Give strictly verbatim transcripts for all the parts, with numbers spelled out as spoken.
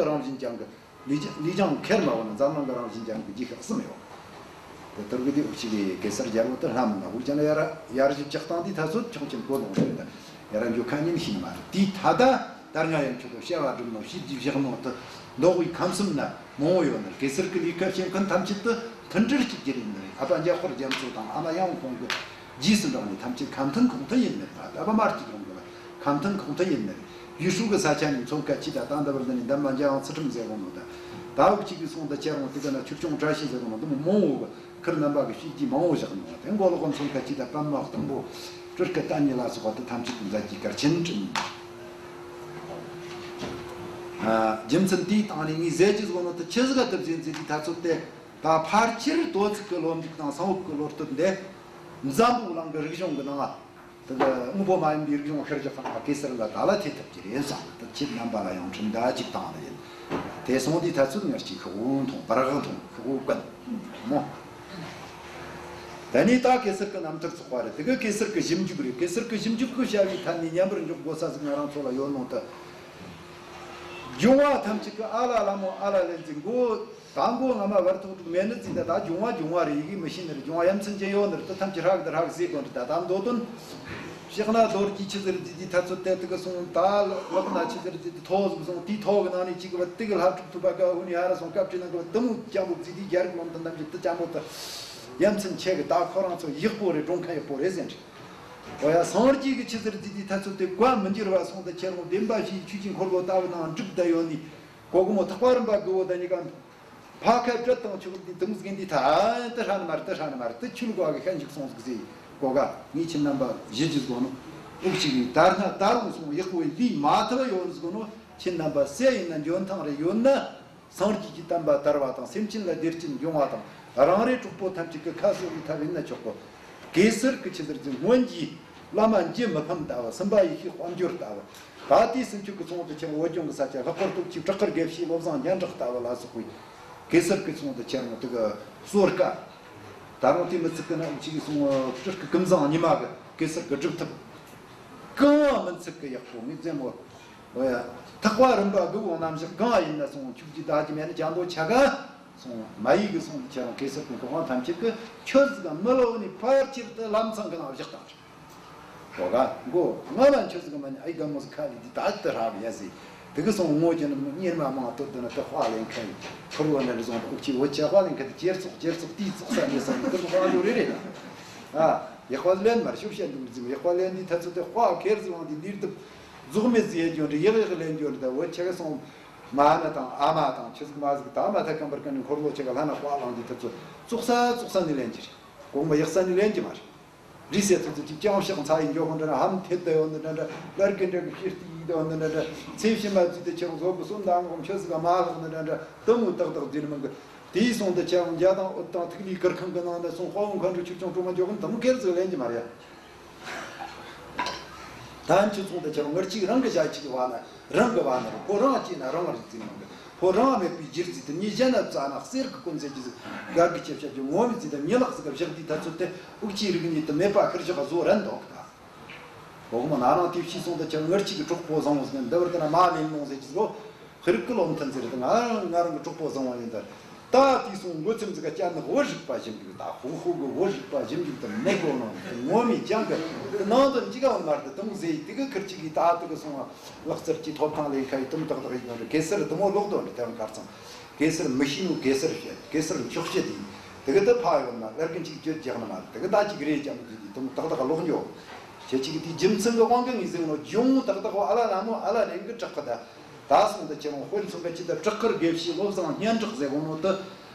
རང་བཞིན་ཅན་གྱི་ལུས་ལུས་ཀྱང་ཁེར་མ་བོ་ན་འཛམ་གླིང་གི་རང་བཞིན་ཅན་གྱི་རྒྱུད་ཤ་གསུམ་ཡོད། དེ་ལྟར་གི་དེ་འུ་ཅག་གི་གེ་སར་རྒྱལ་པོ་དེ་ལྷ་མིན་ན་འུ་ཅག་ལ་ཡར་ཡར་ཞིབ་ཆགས་སྟངས་དེ་ཐ་ཚོད་ཆུང་ཆེན་གོ་ལོང་རེད། ད་ཡར་འཇུག་ཁ་ཉིན་ཤིང་མ་རེད། དེའི་ཐ་ད་ད་སྔ་ཡང་ཁྱོད་ཀྱི་བྱ་བ་སྒྲུབ་ནོ་ཤིས་རྒྱུ་བཞག་ནོ་དེ་མདོ་དབུས་ཁམས་གསུམ་ན་མང་བོ་ཡོད་ནི་རེད། གེ་སར་གི་ལས་ཀ་བྱེད་མཁན་ཐམས་ཅད་དེ་མཐུན་སྒྲིལ་གཅིག་གྱུར་ཡིན་ནི་རེད། ཨ་ཕ་འཇམ་དཔལ་རྒྱ་མཚོ་དང་ཨ་མ་ཡང་ཁོང་གི་རྗེས་སུ་འབྲངས་ནས་ཐམས་ཅད་ཁ་མཐུན་ཁོག་མཐུན་ཡིན་ནི་རེད། ད་ཨ་ཕ་མར་གཅིག་རང་གི་ཁ་མཐུན་ཁོག་མཐུན་ཡིན་ནི་རེད། ཡུལ་ཤུལ་གི་ས་ཆ་ནས་མཚོན་ཁ་ཆེ་ད་ད་འདི་བར་འདི་ནས་འདམ་མ་འཇའ་དབང་ཚུལ་ཁྲིམས་ཟེར་གོ་ནོ་ད། ད་འུ་ཅག་གི་སོང་ད་ཁྱེད་རང་དེ་ག་ན་ཆུ་སྐྱོང་བཀྲ་ཤིས་ཟེར་གོ་ནོ་འདི་མོ་མང་བོ་གི་ཁིར་རྣམ་པ་གི་བྱས་རྗེས་མང་བོ་བཞག་ནོ་དེ་མགོ་ལོག་མཚོན་ཁ་ཆེ་ད་པདྨ་སྟོང་པོ་སྤྲུལ་སྐུ་བསྟན་གཉིས་ལ་སོགས་པ་དེ་ཐམས་ཅད་དུ་མཛད་རྒྱུའི་གལ་ཆེན་དྲན། ཨ་རྒྱུ་མཚན་དེའི་སྟེང་ནས་ངས་ཟེར་རྒྱུ་ཟེར་གོ་ནོ་དེ་ཆི་ཟིག་ག་དེ་ཟེར་ཟེར་དུས་ད་ཚོད་དེ་ད་ཕལ་ཆེར་དོ་ཚིགས་ཀྱི་ལོ་མཇུག་དང་གསང་བབ་ཀྱི་ལོ་སྟོད་འདི་འཛམ་བུ་གླིང་གི་རིག་གཞུང་གི་ནང་ང་། དེ་གི་དངོས་པོ་མ་ཡིན་པའི་རིག་གཞུང་ཤར་རྒྱག་ཁང་ག་གེ་སར་ལ་ད་ལ་ཐེ་ཐབས་ཀྱི་རེད་བསམ་གི། དེ་ཁྱེད་རྣམ་པ་ལ་ཡང་ཁྲིམས་ད་གཅིག་བཏང་ནི་ཡིན། དེ་སོང་དུས་ད་ཚོད་ངར་གཅིག་ཤོག་འོང་ཐོང་བར་གང་ཐོང་ཤོག་འོ་ཀན་མོ། ད་ནི་ད་གེ་སར་གི་རྣམ་ཐར་ཚོགས་པ་རེད། དེ་གི་གེ་སར་གི་ཞིབ་འཇུག་རེད། གེ་སར་གི་ཞིབ་འཇུག་གི་བྱ་བའི་ཐད་ནས་མཉམ་པར་འཇོག་དགོས་ས་ཟིག་ང་རང་ཚོ་ལ་ཡོད་ནོ་ད། སྦྱོང་བ་ཐམས་ཅད་ཀྱི་ཨ་ལ་ལ་མོ་ཨ་ལ་ལན་ཟིག་མགོ། ད་མགོ་ང་མ་བར་ཐོག་ཐུག་མེད་ནི་ཙི་ད་ད་སྦྱོང་བ་སྦྱོང་བ་རེད། ཡི་གེ་མི་ཤེས་ནི་རེད། སྦྱོང་བ་ཡ་མཚན་ཅན་ཡོད་ནི་རེད། ད་ཐམས་ཅད་ཧྲག་ད་ཧྲག་ཟེར་དགོས་ནི་རེད། ད་ད་མདོ་དོན་ཕྱག་ན་རྡོ་རྗེ་ཆི་ཟེར་ཟིག་དེ་ཐ་ཚོད་དེ་དེ་ག་སོང་། ད་ལག་ན་ཆི་ཟེར་ཟིག་དེ་ཐོག་ཟིག་སོང་། དེའི་ཐོག་གི་ནང་ནས་གཅིག་གི་བ་དེ་གི་ལྷ་ཕྲུག་ཐུབ་པ་ག་འུ་ནི་ཧ་ར་སོང་སྐབས་ཅི་ན་གི་བ་དེ་མོ་ཅང་པོ་ཟིག་དེ་རྒྱ་རིགས་མང་དུ་རྣམས་ཀྱི་དེ་ཅང་པོ་དེ་ཡ་མཚན་ཆེ་གི། ད་ཁོ་རང་ཚོ་ཡག་པོ་རེད། འགྲོ་མཁན་ཡག་པོ་རེད་ཟེར་ནི་རེད། འོ་ཡ་སངས་རྒྱས་གི་ཆི་ཟེར་ཟིག་དེ་ཐ་ཚོད་དེ་བཀའ་མི་འགྱུར་བ་སོང་། ད་ཁྱེད་རང་བདེན་པ་བཞིའི་ཆོས་ཀྱི་འཁོར་ལོ་ལྟ་བུ་ནང་འགྲིག་བསྡད་ཡོད་ནི། གོ་གི་མོ་ཐེག་པ་རིམ་པ་དགུ་བོ་ད་གཉིས་ཀ་ཕ་ཁ་བྲལ་དང་ཆོག་འདི་དུམ་ཟིག་འདི་ཐ་དེ་ཧྲ་ནི་མ་རེད། དེ་ཧྲ་ནི་མ་རེད། དེ་ཆུ་ལུག་བ་གི་ཤན་ཞིག་སོང་ཟིག་ཟེར་གོ་ག། ངས་ཁྱེད་རྣམ་པ་ཞུ་རྒྱུ་ཟིག་ནོ། འུག་ཅིག་གིས་ད་སྣ་ད་རུང་སོང་ཡག་པོ་ལས་མ་ཐུབ་ཡོད་ཟིག་ནོ། ཁྱེད་རྣམ་པ་སེ་ཡིན་ན་འཇོན་ཐང་རེ་ཡོད་ན། སངས་རྒྱས་ཀྱི་བསྟན་པ་དར་བ་དང་སེམས་ཅན་ལ་བདེ་སྐྱིད་འབྱུང་བ་དང་རང་རེ་གྲོགས་པོ་ཐམས་ཅད་ཀྱི་ཁ་གསོ་བའི་ཐབས་ཡིན་ན་ཆོག་གོ། གེ་སར་གྱི་ཆི་ཟེར་གྱི་སྔོན་གྱི་བླ་མ་འཇུ་མི་ཕམ་ལྟ་བུ། སྲིན་པོ་ཡེ་ཤེས་དཔལ་འབྱོར་ལྟ་བུ། ད་ལྟའི་སུམ་ཅུ་གི་ཚོགས་དུ་ཁྱེར་བོད་ལྗོངས་ཀྱི་ས་ཆ་ལྷག་པར་དུ་ཆུ་བྲག་དཀར་དགེ་བཤེས་བློ་བཟང་སྙན་གྲགས་ལྟ་བུ་ལ་སོགས་པའི་གེ་སར་གྱི་ཚོགས་དུ་ཁྱེར་ཡོང་དུ་གི་གསོལ་ཀ། ད་རུང་དེ་མི་ཚིག་གི་ན་འུ་ཅག་གིས་གསུང་སྤྲུལ་སྐུ་ཀུན་བཟང་ཉི་མ་གི་གེ་སར་གྱི་སྒྲུབ་ཐབས་གང་མི་ཚིག་གི་ཡག་པོ་ངས་མཛད་མོད། འོ་ཡ། ཐེག་པ་རིམ་པ་དགུ་བོ་རྣམ་གཞག་གང་ཡིན་ན་སོང་ཆུག་ཅི་ད་ཅི་མེད་ན་ཅང་དོ་ཆ་ག་སོང་མ་ཡིག་གི་སོང་དུ་ཁྱེར་རང་གེ་སར་གྱི་གོ་འཕང་ཐམས་ཅད་ཀྱི་ཆོས་ཟིག་ག་མི་ལོ་ནི་ཕལ་ཆེར་དུ་ལམ་སང་གི་ནང་བཞག་བཏང་། གོ་ག་མགོ་ང་ལ་ཆོས་ཟིག་མ་ནི་ཨི་ག་མོ་ཟིག་ཁ་ལི་དི་ད་དི་ར་བ་ཡ་ཟི། དེ་གི་སོང་ངོ་ཅན་གཉེར་མ་མང་དོ་དི་ན་དི་དཔའ་ལེན་ཁ་ཡི་ཁུར་བོ་ན་རི་སོང་དོག་ཅི་བོ་ཆ་དཔའ་ལེན་ཁ་དི་ཅེར་ཚོགས་ཅེར་ཚོགས་དི་ཚོགས་ས་ནི་སོང་དི་དཔའ་ཡོ་རེ་རེ། ཨ། ཡག་པ་ལེན་མར་ཤུགས་བཤད་འདུག་རྫིམ་ཡག་པ་ལེན་དུས་ཐ་ཚོད་དེ་དཔའ་ཁེར་ཟི་བང་དེ་འདིར་དུ་རྫོགས་མེད་ཟི་ཡེ་འཇོན་རེ་ཡག་ཡག་ལེན་འཇོན་རེ་ད་བོད་ཆ་ག་སོང་མ་ན་དང་ཨ་མ་དང་ཆི་ཟིག་མ་ཟིག་ད་མ་ཐ་ཀམ་པར་ཀ་ནི་འཁོར་ལོ་ཆ་ག་ལྷ་ན་དཔའ་ལང་དུས་ཐ་ཚོད་བཙོག་ས་བཙོག་ས་ནི་ལེན་གྱི་རེད། གོང་མ་ཡག་ས་ནི་ལེན་གྱི་མ་རེད། རི་སེ་ཐུ་ཚོད་ཅིག་ཅང་ཤག་ཚ་ཡི་འཇོག་ཧོན་འདྲ་ན་ཧམ་ཐེད་དེ་ཡོད་འདི་འདྲ་འདྲ་ལར་གི་འདྲ་གི་ཤིར་ཏི་ཡིད་དེ་ཡོད་འདི་འདྲ་འདྲ་ཚེ་ཕྱི་མ་བརྫིས་ཏེ་ཆ་ག་བཟོ་གི་སོ་མདའ་ངོ་ཆ་ཟིག་མ་ལྷག་འདི་འདྲ་འདྲ་དུ་མུ་ཏག་ཏག་འཛིན་མང་གི། དེའི་སོང་དུ་ཁྱེད་རང་རྒྱ་དང་ཨུད་དང་ཐིག་ལེའི་གུར་ཁང་གི་ནང་ནས་སོང་དཔའ་བོ་མཁའ་འགྲོ་ཆོས་སྐྱོང་སྒྲོལ་མ་འཇོག་གིན་དུམ་ཁེར་ཟིག་ལེན་གྱི་མ་རེད། ད་ཁྱོད་ཚོང་དུ་ཁྱེད་རང་ངར་གཅིག་རང་གི་བྱ་གཅིག་བ་ན་རང་གི་བ་ན་རེད། ཁོ་རང་གཅིག་ན་རང་ངར་རྩིས་མང་གི། ཁོ་རང་མེད་པའི་རྒྱུ་རྩིས་དུ་ཉིད་གཞན་ན་རྩ་ན་གསེར་གི་ཀུན་ཟེར་གྱི་ཟིག་གར་གི་ཆེ་བྱ་རྒྱུ་ངོ་མི་རྩིས་དུ་མྱི་ལག་ཟིག་ག་བཞག་དུས་ད་ཚོད་དེ་དབུགས་ཀྱི་རིག་ཉིད་དུ་མེད་པ་ཁིར་བཞག་བཟོ་རན་འདུག་ད། གོང་མ་ན་རང་དེ་ཕྱིས་སོང་དུ་ཁྱེད་ངར་གཅིག་གི་གྲོགས་པོ་བཟང་བོ་ཟིག་འདི་བར་དུ་ན་མ་ལེན་ལོང་ཟེར་གྱི་ཟིག་ཧི་རིག་གི་བློ་མཐུན་ཟེར་དུ་ང་རང་ང་རང་གི་གྲོགས་པོ་བཟང་བོ་ཡིན་ད། ད་དེ་སོང་མགོ་ཚིམ་ཟིག་ག་བསྐྱལ་ནི་བོད་རིག་པ་ཞིབ་འཇུག་ད་ཧུ་ཧུ་གི་བོད་རིག་པ་ཞིབ་འཇུག་དུ་མེད་གོ་ནོ་དེ་ངོ་མི་ཅང་གི་དེ་ནང་དུ་འཇིག་ག་བ་མར་དུ་དུམ་ཟེར་དེ་གི་ཁིར་གཅིག་གིས་ད་དེ་གི་སོང་ལག་རྩལ་གྱི་ཐོབ་ཐང་ལེན་ཁ་ཡི་དུམ་ཏག་ཏག་ཡིན་ནོ་རེད། གེ་སར་དུ་མོ་ལོག་དོན་རེད། དེ་རང་གར་ཚང་གེ་སར་མི་ཤེས་ནོ་གེ་སར་བཤད་གེ་སར་འཁྱོག་བཤད་དེ་དེ་གི་དུ་ཕ་ཡོད་ན་ལར་གི་འཇིག་བརྗོད་རྒྱག་ནི་མ་རེད། དེ་གི་ད་ཅིག་རེད་ཅང་གི་དེ་དུམ་ཏག་ཏག་ལོག་འགྱོ། ཁྱེད་ཅིག་གི་དེའི་རྒྱུ་མཚན་གི་དབང་གིས་ངས་ཟེར་ནོ་ཇོང་ཏག་ཏག་བ་ཨ་ལ་ན་མོ་ཨ་ལ་ལེན་གི་དྲག་གི་ད། ད་སོང་དུ་ཁྱེད་རང་དཔེར་མཚོན་ག་ཅི་ད་བྲག་དཀར་དགེ་བཤེས་བློ་བཟང་སྙན་གྲགས་ཟེར་གོ་ནོ་དུ།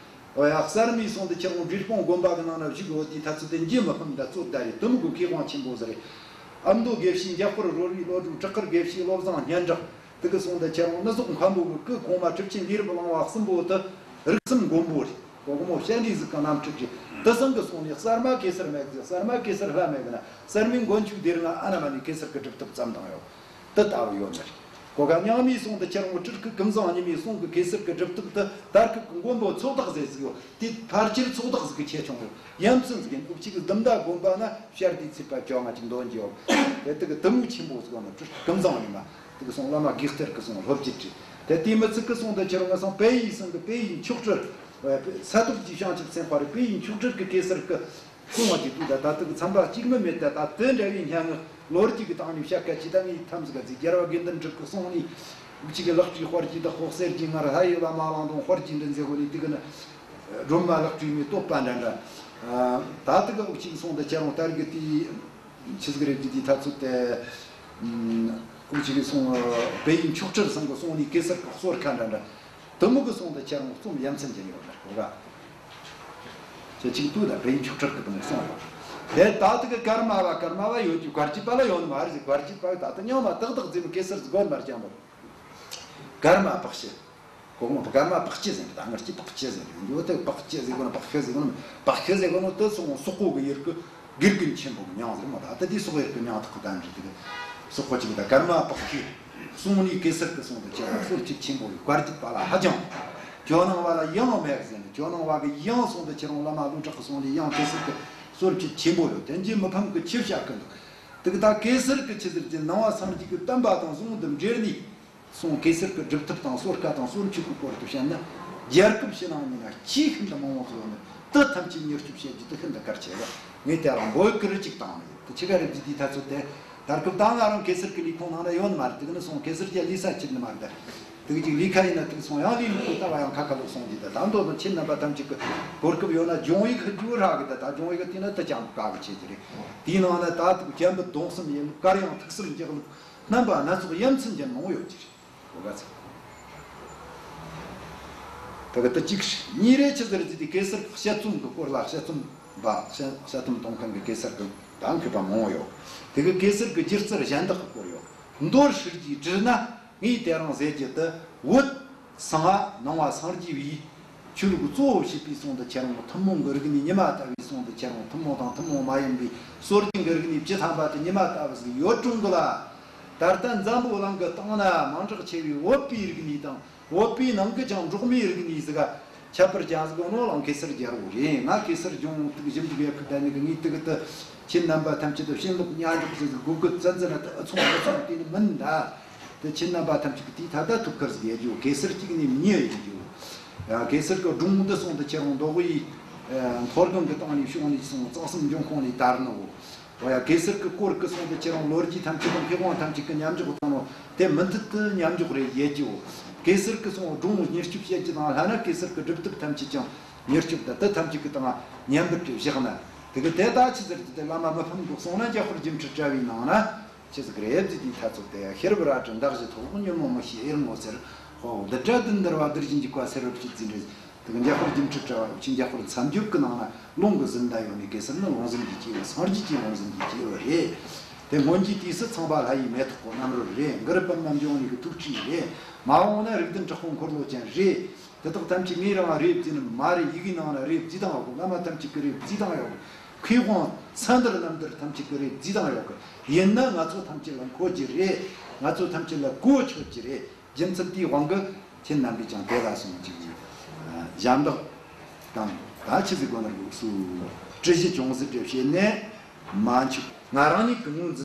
འོ་ཡ་གསར་མའི་སོང་དུ་ཁྱེད་རང་འབྲས་སྤུངས་དགོན་པ་གི་ནང་ན་བཞུགས་ཡོད་དུས་ཐ་ཚོད་དེ་འཇུ་མི་ཕམ་ད་རྩོད་ཟླ་རེ་དུ་མི་དགོས་མཁས་དབང་ཆེན་པོ་ཟེར་རེད། ཨ་མདོ་དགེ་བཤེས་འཇམ་དཔལ་རོལ་བའི་བློ་གྲོས་བྲག་དཀར་དགེ་བཤེས་བློ་བཟང་སྙན་གྲགས་དུ་གི་སོང་དུ་ཁྱེད་རང་མི་ཟོག་མཁན་པོ་གི་སྐུ་གོང་མ་གྲུབ་ཆེན་ལས་རབ་གླིང་བ་གསུམ་པོ་དུ་རིགས་གསུམ་མགོན་པོ་རེད། གོ་གོ་མོ་སྤྱན་རས་གཟིགས་ཀྱི་རྣམ་འཕྲུལ་གྱིས་དུ་སང་གི་སོང་ནས་གསར་མ་གེ་སར་མེད་གི་གསར་མ་གེ་སར་ལྷ་མེད་གི་ན་གསར་མའི་མགོན་ཆུ་སྡེ་རིང་ཨ་ན་མ་ནས་གེ་སར་གི་སྒྲུབ་ཐབས་ཙམ་དང་ཡོད། དེ་ལྟ་བུ་ཡོད་ནི་རེད། གོ་ག་མྱང་མའི་སོང་དུ་ཁྱེད་རང་སྤྲུལ་སྐུ་ཀུན་བཟང་ཉི་མའི་སོང་གི་གེ་སར་གི་སྒྲུབ་ཐབས་དེ་དར་སྐུད་ཀྱི་མགོན་པོ་ཚོགས་བདག་ཟེར་ཟིག་ཡོད། དེ་ཕལ་ཆེར་ཚོགས་བདག་ཟིག་གི་ཆེ་ཆུང་ཡོད། ཡ་མཚན་ཟིག་ཡིན། འུ་ཅག་གི་ཟླུམ་ཟླ་དགོན་པ་ན་ཤར་དུས་ཚེས་པ་བཅོ་ལྔ་ཅིག་འདོན་གྱི་ཡོད། དེ་དེ་གི་དུ་མུ་ཆེན་པོ་ཟིག་ཡོད་ན་སྤྲུལ་སྐུ་ཀུན་བཟང་ཉི་མ་དེ་གི་སོང་བླ་མ་གེགས་གཏེར་གི་སོང་སློབ་བརྒྱུད་ཀྱི་ དེ་དེ་མི་ཚིག་གི་སོང་དུ་ཁྱེར་ང་སང་པེ་ཡི་སང་གི་པེ་ཡི་མཆོག་སྤྲུལ། ས་ཐོབ་ཀྱི་བྱང་ཆུབ་སེམས་དཔའ་རེད། པེ་ཡི་མཆོག་སྤྲུལ་གི་གེ་སར་གི་གསུང་བ་ཅིག་དུས་ད་ད་ལྟ་གི་ཚན་པ་གཅིག་མི་མེད། ད་ད་དེ་འདྲ་བའི་སྙན་ངག་ལོ་རྒྱུས་ཀྱི་སྟེང་ནས་བཤད་སྐད་ཅིག་ད་ངས་ཐམས་ཀ་ཚིག་རྒྱལ་བ་དགེ་འདུན་གྲུབ་ཀྱི་གསུང་ནས་གཅིག་གི་ལག་བྲིས་དཔལ་གྱི་བདག་པོ་གསེར་གྱི་ངར་ལྷ་ཡི་བླ་མ་གླང་དང་དཔལ་གྱི་མགྲིན་ཟེར་བོ་ནས་དེ་གི་ནི་སྒྲོལ་མ་ལག་བྲིས་མའི་བསྟོད་པ་འདྲ་འདྲ། ད་དེ་གི་འུ་ཅིག་སོང་དུ་ཁྱེར་རུང་ལྟར་གི་དེའི་ཆི་ཟིག་རེད་དེ་དེའི་ཐ་ཚུལ་དེ། འུ་ཅིག་གི་སོང་བེ་ཡིན་ཆོག་ཁྲིར་སང་གི་སོང་ནས་གེ་སར་གི་གསོལ་ཁ་འདྲ་འདྲ། དུ་མུ་གི་སོང་དུ་ཁྱེར་རུང་རྩོམ་ཡ་མཚན་ཅན་ཡོད་ལ་གོ་ག་ཁྱེད་ཅིག་ཏུ་ད་བེ་ཡིན་ཆོག་ཁྲིར་གི་དུ་མུ་སོང་ཡོད། དེ་ད་དེ་གི་ཀརྨ་བ་ཀརྨ་བ་ཡོད་ཀྱི་བཀར་གྱི་པ་ལ་ཡོད་ནི་མ་རེད་ཟེར། བཀར་གྱི་པ་ད་ལྟ་རྙིང་མ་ཏག་ཏག་ཟེར་མི་གེ་སར་ཟིག་གོ་མར་ཀྱང་བབ། ཀརྨ་པག་ཤི། གོང་མ་ཀརྨ་པག་ཅི་ཟེར་ད་ངར་གྱི་པག་ཅི་ཟེར་ཡོད་དེ། པག་ཅི་ཟེར་གོ་ན་པག་ཤི་ཟེར་གོ་ན་པག་ཤི་ཟེར་གོ་ན་དེ་སོང་སོག་པོ་གི་ཡུལ་གི་དགེ་རྒན་ཆེན་པོ་གི་མྱིང་ཟེར་མོ། ད་ལྟ་དེ་སོག་ཡུལ་གི་མྱིང་ཐོག་གི་གདན་རི་དེ་གི་སོག་པོ་ཅིག་ད་ཀརྨ་པག་ཤི་སོང་ནས་གེ་སར་གི་སོང་དུ་ཁྱེར་རུང་གསོལ་མཆོད་ཆེན་པོ་ཡོད། བཀར་གྱི་པ་ལ་ཧ་ཅང་ཇོ་ནང་བ་ལ་ཡང་མེད་ཟེར་ནས་ཇོ་ནང་བ་གི་ཡང་སོང་དུ་ཁྱེར་རུང་བླ་མ་ཀླུ་བྲག་གི་སོང་ནས་ཡང་གེ་སར་གི་གསོལ་མཆོད་ཆེན་པོ་ཡོད། དེ་འཇིག་མི་ཕམ་གི་ཆི་བཤད་གི་འདུག་དེ་གི་ད་གེ་སར་གི་ཆི་ཟེར་གྱི་ནང་བ་སངས་རྒྱས་གི་བསྟན་པ་དང་ཟུང་དུ་འབྲེལ་ནས། སོང་གེ་སར་གྱི་སྒྲུབ་ཐབས་དང་གསོལ་ཁ་དང་གསོལ་མཆོད་ཀྱི་སྐོར་དུ་བཤད་ན། རྒྱལ་ཁབ་ཕྱི་ནང་གཉིས་ན་ཆེས་ཤིན་ཏུ་མང་བོ་ཟིག་ཡོད་ནི་དེ་ཐམས་ཅད་མྱུར་སྐྱོབ་བྱེད་རྒྱུ་དེ་ཤིན་ཏུ་གལ་ཆེ་བ། ངས་དེ་རང་འབོད་སྐུལ་ཅིག་བཏང་ནི་ཡོད། དེ་ཆི་ག་རེད་ཟེར་དུས་ཐ་ཚོད་དེ། ད་སྐབས་ད་ང་རང་གེ་སར་གྱི་ལས་ཁུངས་ནང་ན་ཡོད་ནི་མ་རེད། དེ་གི་ནི་སོང་གེ་སར་གྱི་ལས་ས་ཁྱེར་ནི་མ་རེད། དེ་གི་ཅིག་ལས་ཁ་ཡིན་ན་དེ་གི་སོང་ཡང་ལས་ལུགས་ཀྱི་ལྟ་བ་ཡང་ཁ་ཁ་ལོག་སོང་གི། ད་ད་མདོ་དང་ཁྱེད་རྣམ་པ་ཐམས་ཅད་ཀྱི་གོ་སྐབས་ཡོད་ན་སྦྱོང་ཡིག་ཧི་རྒྱུ་རག་གི། ད་ད་སྦྱོང་ཡིག་དེ་ན་དེ་ཅང་དཀའ་གི་ཆེ་གི་རེད། དེའི་ནང་ན་ད་དེ་གི་སྤྱན་པ་གདུང་སེམས་ཡིན་ལུགས་གར་ཡང་ཐུགས་སེམས་འཇགས་ལུགས། རྣམ་པ་སྣ་ཚོགས་ཡ་མཚན་ཅན་མང་བོ་ཡོད་ཀྱི་རེད། གོ་ག་ཚོད། ད་གི་དེ་གཅིག་རེད། གཉིས་རེད། ཆི་ཟེར་ཟེར་དུས་གེ་སར་དཔྱད་རྩོམ་གི་སྐོར་ལ་དཔྱད་རྩོམ་པ་དཔྱད་དཔྱད་རྩོམ་གཏོང་མཁན་གི་གེ་སར་གི་ད་མཁས་པ་མང་བོ་ཡོད། དེ་གི་གེ་སར་གི་སྒྱུ་རྩལ་གཞན་དག་གི་སྐོར་ཡོད། མདོར་ཧྲིལ་གྱིས་བྲིས་ན་ངས་དེ་རིང་ཟེར་རྒྱུ་དེ་བོད་གསང་བ་ནང་བ་སངས་རྒྱས་པའི་ཆོས་ལུགས་གཙོ་བོ་བྱས་པའི་སོང་དུ་ཁྱེར་འོང་ཐུན་མོང་གི་རིག་གནས་ཉི་མ་ལྟ་བུའི་སོང་དུ་ཁྱེར་འོང་ཐུན་མོང་དང་ཐུན་མོང་མ་ཡིན་པའི་སྲོལ་རྒྱུན་གྱི་རིག་གནས་བཅུ་ཐམ་པ་དེ་ཉི་མ་ལྟ་བུ་ཟིག་ཡོད་རུང་གི་ལ། ད་ལྟ་འཛམ་བུ་གླིང་གི་སྟེང་ན་མང་དྲགས་ཆེ་བའི་བོད་པའི་རིག་གནས་དང་བོད་པའི་ནང་གི་ཀྱང་འབྲོག་མིའི་རིག་གནས་ཟིག་ཁྱད་པར་ཅན་ཟིག་ནོ་ལང་གེ་སར་རྒྱལ་པོ་རེད། ང་གེ་སར་ལྗོངས་དུ་ཞིབ་འཇུག་ཡག་གི་ད་ནི་གི་ངས་དུ་གི་དུ་ཁྱེད་རྣམ་པ་ཐམས་ཅད་དུ་བྱིན་རླབས་མཉམ་འཇོག་ཟིག་གི་གུ་གུ་བཙན་འཛིན་ན་དུ་ཨ་ཚོང་ཨ་ཚོང་དེ་ནི་མིན་ད། དེ་ཁྱེད་རྣམ་པ་ཐམས་ཅད་ཀྱི་དེའི་ཐ་ད་ཐུགས་ཁུར་ཟིག་ཡེ་རྒྱུ། གེ་སར་གཅིག་ནས་མི་ཡེ་རྒྱུ། ཡང་གེ་སར་གི་སྒྲུང་འདི་སོང་དུ་ཁྱེད་རང་མདོ་དབུས་མཐོ་སྒང་གི་སྟེང་ནས་བྱུང་ནས་སོང་གཙང་གསུམ་འབྱུང་ཁུངས་ནས་དར་ནོ། འོ་ཡ་གེ་སར་གི་སྐོར་གི་སོང་དུ་ཁྱེད་རང་ལོ་རྒྱུས་ཐམས་ཅད་དང་མཁས་དབང་ཐམས་ཅད་ཀྱི་མཉམ་འཇོག་བཏང་ནོ། དེ་མུ་མཐུད་དུ་མཉམ་འཇོག་རེ་ཡེ་རྒྱུ། གེ་སར་གི་སོང་སྒྲུང་མྱུར་སྐྱོབ་བྱེད་རྒྱུ་དང་ལྷ་ན་གེ་སར་གི་སྒྲུབ་ཐབས་ཐམས་ཅད་ཀྱང་མྱུར་སྐྱོབ་དང་དེ་ཐམས་ཅད་ཀྱི་སྟེང་མཉམ་པར་བཞག་ན། དེ་གི་དེ་ད་ཆི་ཟེར་གྱི་དེ་བླ་མ་མི་ཕམ་གི་གསུང་ན་འཇམ་དཔལ་སྒྱུ་འཕྲུལ་དྲ་བའི་ནང་ན། ཆི་ཟིག་རེད་ཟེར་དུས་ཐ་ཚོད་དེ་ཤེས་རབ་རལ་གྲི་མདའ་བཞི་ཐོགས། ཉོན་མོངས་མི་ཤེས་གཡུལ་ངོ་སེར། དཔའ་བོ་བདུད་དགྲ་བདུད་འདུལ་བ་བདུད་བཞི་འཇིགས་པ་སེལ་བར་བྱེད་ཟེར་རེད། དེ་གི་འཇམ་དཔལ་སྒྱུ་འཕྲུལ་དྲ་བ་ཆེན་འཇམ་དཔལ་མཚན་བརྗོད་ཀྱི་ནང་ན་ལུང་གི་ཟིན་ད་ཡོད་ནི་གེ་སར་ནི་ལུང་ཟིན་གྱི་སྐྱེས་བུ། སངས་རྒྱས་ཀྱི་ལུང་ཟིན་གྱི་སྐྱེས་བུ་རེད། དེ་སྔོན་གྱི་དུས་སུ་ཚངས་པ་ལྷ་ཡི་མེ་ཏོག་གི་རྣམ་རོལ་རེད། གུ་རུ་པདྨ་འབྱུང་གནས་ཀྱི་ཐུགས་སྤྲུལ་རེད། མ་འོངས་ན་རིགས་ལྡན་དྲག་པོ་འཁོར་ལོ་ཅན་རེད། དེ་དག་ཐམས་ཅད་ངས་རང་རེད་བརྩིས་ནི་མ་རེད། ཡི་གེའི་ནང་ན་རེད་བརྩིས་བཏང་ཡོད་གི། བླ་མ་ཐམས་ཅད་ཀྱི་རེད་བརྩིས་བཏང་ཡོད་གི། མཁས་དབང་ཚད་འདིར་རྣམ་འདིར་ཐམས་ཅད་ཀྱི་རེད་བརྩིས་བཏང་ཡོད་གི། ཡིན་ན་ང་ཚོ་ཐམས་ཅད་ལ་མཁོ་རྒྱུ་རེད། ང་ཚོ་ཐམས་ཅད་ལ་གོ་ཆོད་རྒྱུ་རེད། རྒྱུ་མཚན་དེའི་དབང་གིས་ཁྱེད་རྣམ་པས་ཀྱང་དེ་ལ་སོང་ཅིག་ཞབས་འདེགས་དང་ད་ཆི་ཟིག་དགོས་ན་རུག་སུ་བཀྲ་ཤིས་ཅུང་ཟད་རེ་བྱས་ནས་མ་འཆུག་ང་རང་ཉིད་ཀྱི་ངོས་འཛིན།